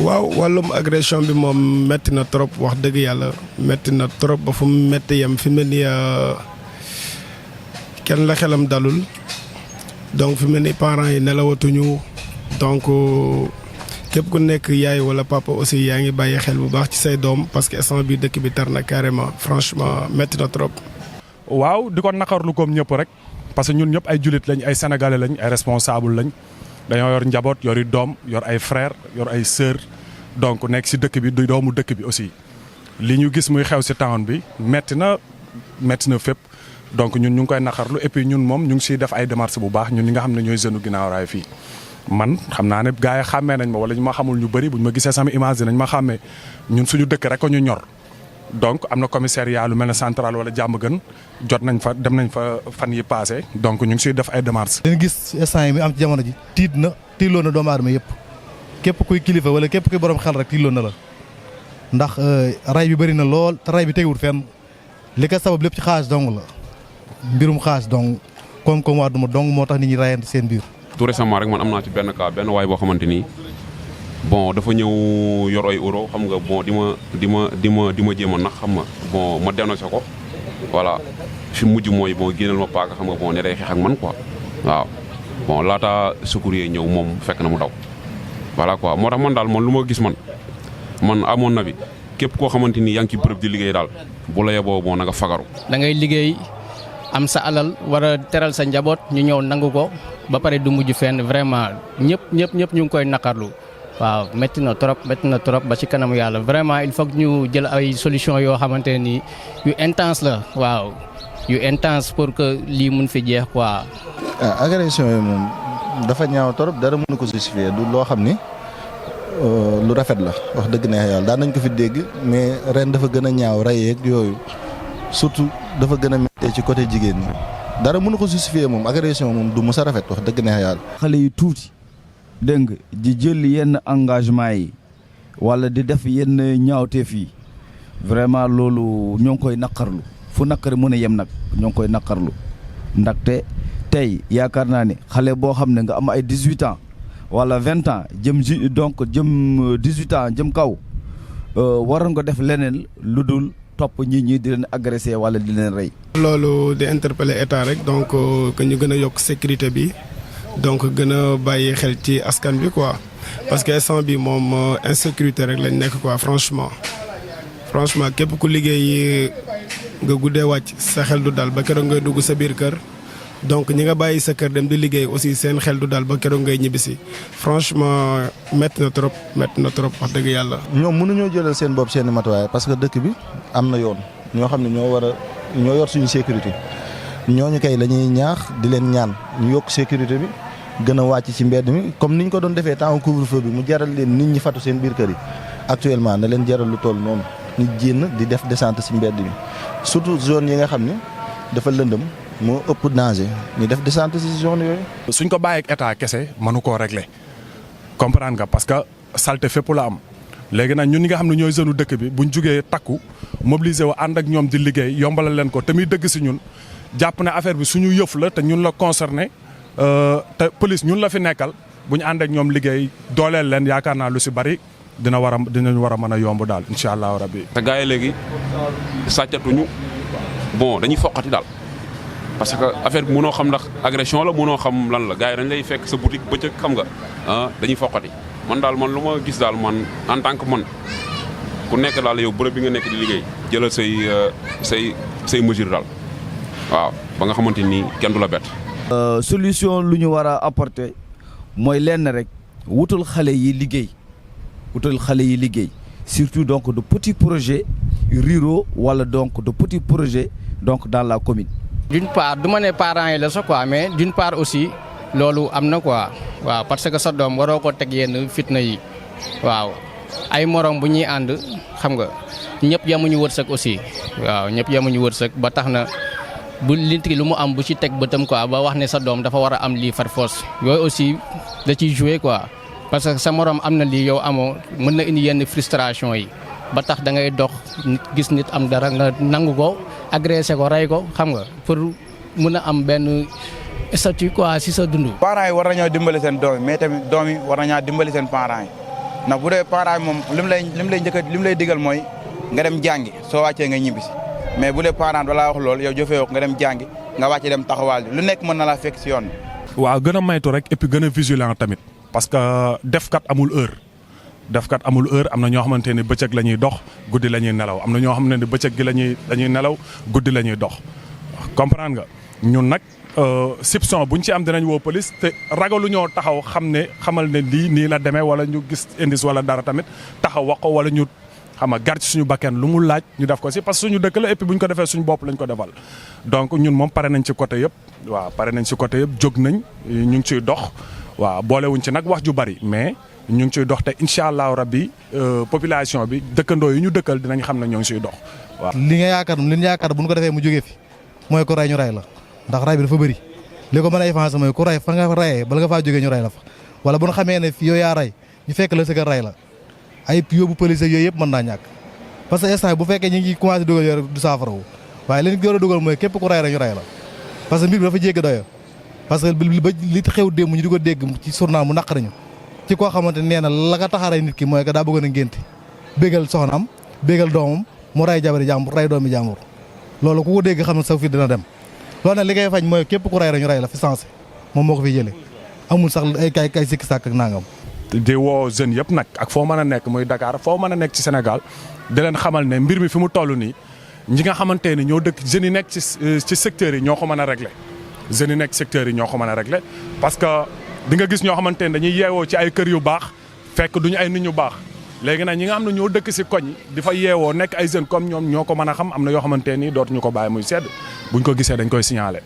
waaw wàllum agression bi moom metti na trop wax dëgg yàlla metti na trop ba fu mu metti yem fi mu ne nii kenn la xelam dalul donc fi mu ne nii parents yi nelawatuñu donc képp ku nekk yaay wala papa aussi yaa ngi bàyyi xel bu baax ci say doom parce que instant bi dëkk bi tar na carrément franchement metti na trop. waaw di ko naqarlu comme ñëpp rek parce que ñun ñëpp ay jullit lañ ay sénégalais lañ ay responsable lañ. dañoo yor njaboot yori doom yor ay frère yor ay sœur donc nekk ci dëkk bi du doomu dëkk bi aussi li ñu gis muy xew ci town bi metti na fépp donc ñun ñu ngi koy naqarlu et puis ñun moom ñu ngi ciy def ay démarches bu baax ñun ñi nga xam ne ñooy jeune ginnaaw raay fii man xam naa ne gars yi xàmmee nañ ma wala ñu ma xamul ñu bëri bu ñu ma gisee sama image dinañ ma xàmmee ñun suñu dëkk rek ko ñu ñor donc am na commissariat lu mel ne central wala jàmm gën jot nañ fa dem nañ fa fan yi passé donc ñu ngi siy def ay démarches. dañu gis instant yi mi am ci jamono ji tiiloo na doomu aadama yëpp képp kuy kilifa wala képp kuy borom xel rek tiiloo na la ndax ray bi bëri na lool te ray bi teguwul fenn li ko sabab lépp ci xaalis dong la mbirum xaalis dong koom-koom waa duma dong moo tax nit ñi rayante seen biir. tout récemment rek man am naa ci benn cas benn waay boo xamante ni bon dafa ñëw yor ay euro xam nga bon di ma jéem a nax xam nga bon ma dénoncé ko voilà fi mujj mooy bon génnal ma paaka xam nga bon ne day xeex ak man quoi waaw bon laata secours yi ñëw moom fekk na mu daw voilà quoi moo tax man daal man lu ma gis man amoon na bi képp koo xamante ni yaa ngi ci bërëb di liggéey daal bu la yeboo bon na nga fagaru. da ngay liggéey am sa alal war a teral sa njaboot ñu ñëw nangu ko ba pare du mujj fenn vraiment ñëpp ñu ngi koy naqarlu. waaw métti na trop ba ci kanamu yàlla vraiment il faut que ñu jël ay solution yoo xamante ni yu intense la waaw yu intense pour que lii mun fi jeex quoi. agression yi moom dafa ñaaw trop dara mënu ko justifier du loo xam ni lu rafet la wax dëgg neex yàlla daan nañ ko fi dégg mais ren dafa gën a ñaaw rayeeg yooyu surtout dafa gën a méttee ci côté jigéen ñi dara mënu ko justifier moom agression moom du mës a rafet wax dëgg neex yàlla. xale yu tuuti. dégg nga di jël yenn engagement yi wala di def yenn ñaawteef yi vraiment loolu ñoo ngi koy naqarlu fu naqari mën a yem nag ñoo ngi koy naqarlu ndaxte tey yaakaar naa ne xale boo xam ne nga am ay 18 ans wala 20 ans jëm 18 ans jëm kaw waroon nga def leneen lu dul topp ñi di leen agressé wala di leen rey. loolu di interpeller état rek donc que ñu gën a yokk sécurité bi. donc gën a bàyyi xel ci askan bi quoi parce que instant bi moom insécurité rek lañ nekk quoi franchement képp ku liggéey nga guddee wàcc sa xel du dal ba keroog ngay dugg sa biir kër donc ñi nga bàyyi sa kër dem di liggéey aussi seen xel du dal ba keroog ngay ñibbisi franchement métti na trop wax dëgg yàlla. ñoom mënuñoo jëlal seen bopp seen matuwaay parce que dëkk bi am na yoon ñoo xam ne ñoo yor suñu sécurité ñooñu kay la ñuy ñaax di leen ñaan ñu yokk sécurité bi. gën a wàcc ci mbedd mi comme ni ñu ko doon defee temps couvre-feu bi mu jaral leen nit ñi fatu seen biir kër yi actuellement na leen jaral lu toll noonu ñu génn di def descente ci mbedd mi surtout zone yi nga xam ne dafa lëndëm moo ëpp danger ñu def descente ci zone yooyu. suñ ko bàyyeeg état kese mënu koo régler comprendre nga parce que salté fépp la am léegi nag ñun ñi nga xam ne ñooy jeune dëkk bi buñ jugee takku mobiliser wu ànd ak ñoom di liggéey yombalal leen ko te muy dëgg ci ñun jàpp ne affaire bi suñu yëf la te ñun la concerné. te police ñun la fi nekkal bu ñu ànd ak ñoom liggéey dooleel leen yaakaar naa lu si bari dinañ war a mën a yomb daal incha allahu rabbi. te gars yi léegi sàccatuñu bon dañuy foqati daal parce que affaire bi mënoo xam ndax agression la mënoo xam lan la gars yi dañ lay fekk sa boutique bëccëg xam nga dañuy foqati man daal man lu ma gis daal man en tant que man ku nekk daal yow bërëb bi nga nekk di liggéey jëlal say mesure daal waaw ba nga xamante ni kenn du la bett. solution lu ñu war a apporter mooy lenn rek wutal xale yi liggéey surtout donc de petits projets ruraux wala donc de petits projets donc dans la commune. d'une part du ma ne parents yi la sax quoi mais d'une part aussi loolu am na quoi waaw parce que sa doom waroo ko teg yenn fitna yi waaw ay morom bu ñuy ànd xam nga ñëpp yamuñu wërsëg aussi waaw ñëpp yamuñu wërsëg ba tax na. bu linti lu mu am bu ci teg bëtam quoi ba wax ne sa doom dafa war a am lii far force yooyu aussi da ciy jouer quoi parce que sa morom am na lii yow amoo mën na indi yenn frustration yi ba tax da ngay dox gis nit am dara nga nangu ko agressé ko rey ko xam nga pour mën a am benn statut quoi si sa dund. parents yi war nañoo dimbali seen doom yi mais tamit doom yi war nañoo dimbali seen parents yi ndax bu dee parent moom lim lay digal mooy nga dem jàngi soo wàccee nga ñibbisi mais bu dee parent dalaa wax loolu yow jëfee nga dem jàngi nga wàcce dem taxawaal lu nekk mën na laa fekk si yoon bi. waaw gën a maytu rek et puis gën a vigilant tamit parce que defkat amul heure. defkat amul heure am na ñoo xamante ne bëccëg la ñuy dox guddi la ñuy nelaw am na ñoo xam ne bëccëg gi dañuy nelaw guddi la ñuy dox comprendre nga ñun nag soupçon buñ ci am dinañ woo police te ragalu ñoo taxaw xamal ne lii nii la demee wala ñu gis indice wala dara tamit taxaw wax ko wala ñu xam nga gar ci suñu bakken lu mu laaj ñu def ko si parce que suñu dëkk la et puis buñ ko defee suñu bopp lañ ko defal donc ñun moom pare nañ ci côté yëpp waaw pare nañ ci côté yëpp jóg nañ ñu ngi ciy dox waaw boolewuñ ci nag wax ju bari mais ñu ngi ciy dox te incha allahu rabbi population bi dëkkandoo yi ñu dëkkal dinañ xam ne ñoo ngi ciy dox waaw. li ñu yaakaar bu ñu ko defee mu jógee fi mooy ko ray ñu ray la ndax ray bi dafa bëri li ko mën a effacé mooy ku ray fa nga rayee bala nga faa jógee ñu ray la fa wala bu ñu xamee ne yow yaa ray ñu fekk la sa kër ray la ay yóbbu police yooyu yëpp mën naa ñàkk parce que instant bu fekkee ñu ngi commencé dugal yooyu du saafarawu waaye li ñu war a dugal mooy képp ku ray rek ñu ray la parce que mbir bi dafa jéggi doyo parce que ba li xew démb ñu di ko dégg ci journal mu naq nañu ci koo xamante nee na la nga taxaray nit ki mooy que daa bëggoon a ngénte bégal soxnaam bégal doomam mu ray jabari jàmbur ray doomi jàmbur loolu ku ko dégg xam ne sa fi dina dem loolu nag li ngay fañ mooy képp ku ray rek ñu ray la fi sensé moom moo ko fi jëlee amul sax ay kay sikki sàkk ak nangam. di woo jeunes yëpp nag ak foo mën a nekk muy Dakar foo mën a nekk ci Sénégal di leen xamal ne mbir mi fi mu toll nii ñi nga xamante ne ñoo dëkk jeunes yi nekk ci secteurs yi ñoo ko mën a régler jeunes yi nekk secteurs yi ñoo ko mën a régler parce que di nga gis ñoo xamante ne dañuy yeewoo ci ay kër yu baax fekk duñu ay nit ñu baax léegi nag ñi nga xam ne ñoo dëkk si koñ di fa yeewoo nekk ay jeunes comme ñoom ñoo ko mën a xam am na yoo xamante ni dootuñu ko bàyyi muy sedd buñ ko gisee dañ koy signaler.